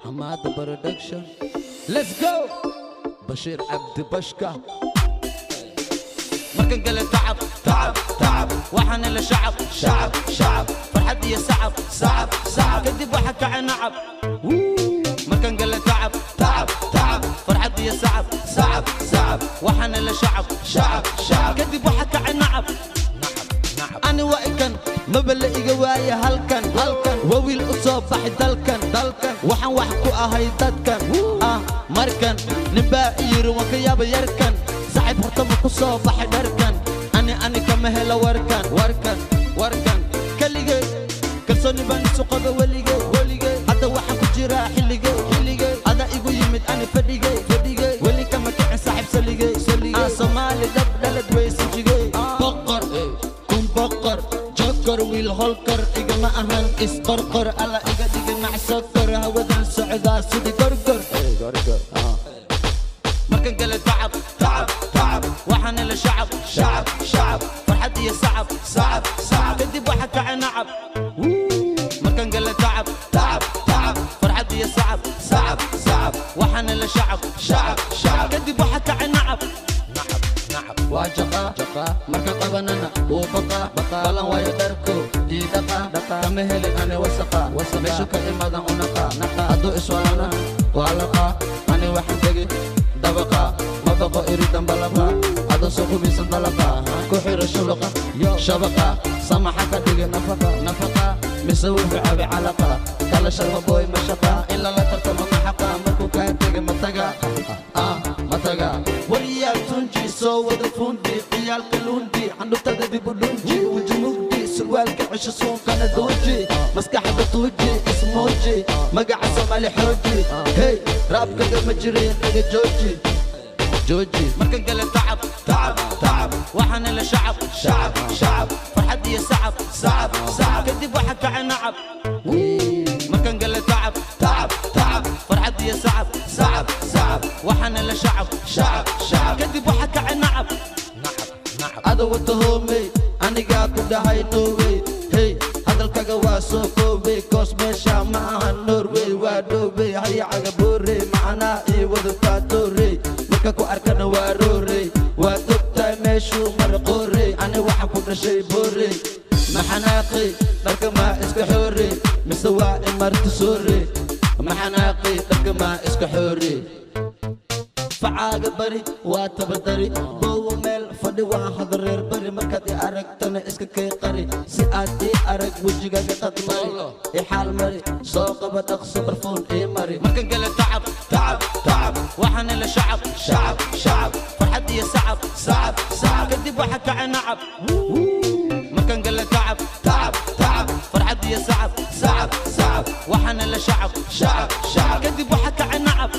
Hamada Production. Let's go. Bashir Abdi Bashka. Markan gala tacab, tacab, tacab, waxaan la shacab, shacab, shacab, farxad iyo sacab, sacab, sacab, kadib waxa kaca nacab. Markan gala tacab, tacab, tacab, farxad iyo sacab, sacab, sacab, waxaan la shacab, shacab, shacab, kadib waxa kaca nacab. Ani waa ikan maba la iga waaye halkan, halkan waa wiil u soo baxay dalkan, dalkan waxaan wax ku ahay dadkan. Ah, markan ninbaa i yiri waan ka yaaba yarkan, saaxiib horta ma ku soo baxay dharkan? Ani kama helo warkan, warkan, warkan keligay kalsooni baan isu qaba weligay, weligay. Hadda waxaan ku jiraa xilligay, xilligay. Adaa igu yimid ani fadhigay, fadhigay. Weli kama kicin saaxiib saligay, saligay. Ah, Soomaali dhab dhalad weysan jigay, boqor kun boqor jokor wiil holkor igama ahan isqorqor, alla iga dhigi macsokor, hawadan socdaa sidii gorgor. Markan gala tacab, tacab, tacab, waxaan la shacab, shacab, shacab, farxad iyo sacab, sacab, sacab, kadib waxa kaca nacab. Markan gala tacab, tacab, tacab, farxad iyo sacab, sacab, sacab, waxaan la shacab, shacab, shacab, kadib waxa kaca nacab. Nacab, nacab waa jaqa jaqa, marka qabanana wuu baqa baqa, balan waayo dharku ii dhaqa dhaqa, kama helin ani wasaqa wasaqa, meeshu ka imadan u naqa naqa, hadduu iswalana waa laqa, ani waxaan tegi dabaqa, ma baqo iri dambalaqa, adoo soo qubaysan dalaqa ku xiro shubaqa shabaqa, samaxa ka dhigi nafaqa nafaqa, mise wuxuu cabi calaqa kala sharma boy mashaqa, in lala tartamo maxaqa, markuu kaa tegi mataga, ah mataga. Wariyaal tunji soo wada fundi, ciyaalka lundi, candhuftada dib u dhunji, weji mugdi, surwaalka cesho, suuqana dooji, maskaxda tuuji, ismooji, magaca Soomaali xooji. Hey, raabkaga ma jirin, iga jooji, jooji. Markan gala tacab, tacab, tacab, waxaan la shacab, shacab, shacab, farxad iyo sacab, sacab, sacab, kadib waxa kaca nacab. Markan gala tacab, tacab, tacab, farxad iyo sacab, sacab, sacab, waxaan la shacab, shacab, shacab, kadib waxa kaca nacab. Nacab, nacab ada wata hoomey, anigaa ku dhahay norway. Hey, hadalkaga waa soo koobay, koos meesha ma aha Norway, waa dhoobey hayacaga boorey, macnaa ii wadataa toorey, marka ku arkana waa roorey, waad ogtahay meeshuu mara qoorey, ani waxaan ku dhashay boorey. Maxanaaqi dharka maa iska xoorey, mise waa imarti soorey? Maxanaaqi dharka maa iska xoorey? Facaaga bari waa tabardari, boowo meel fadhi waa hadareer bari, markaad i aragtana iska kay qari, si aad ii arag wejigaga qadmari, i xaal mari, soo qaba dhaqso barfuun ii mari. Markan gala tacab, tacab, tacab, waxaan la shacab, shacab, shacab, farxad iyo sacab, sacab, sacab, kadib waxa kaca nacab. Markan gala tacab, tacab, tacab, farxad iyo sacab, sacab, sacab, waxaan la shacab, shacab, shacab, kadib waxa kaca nacab.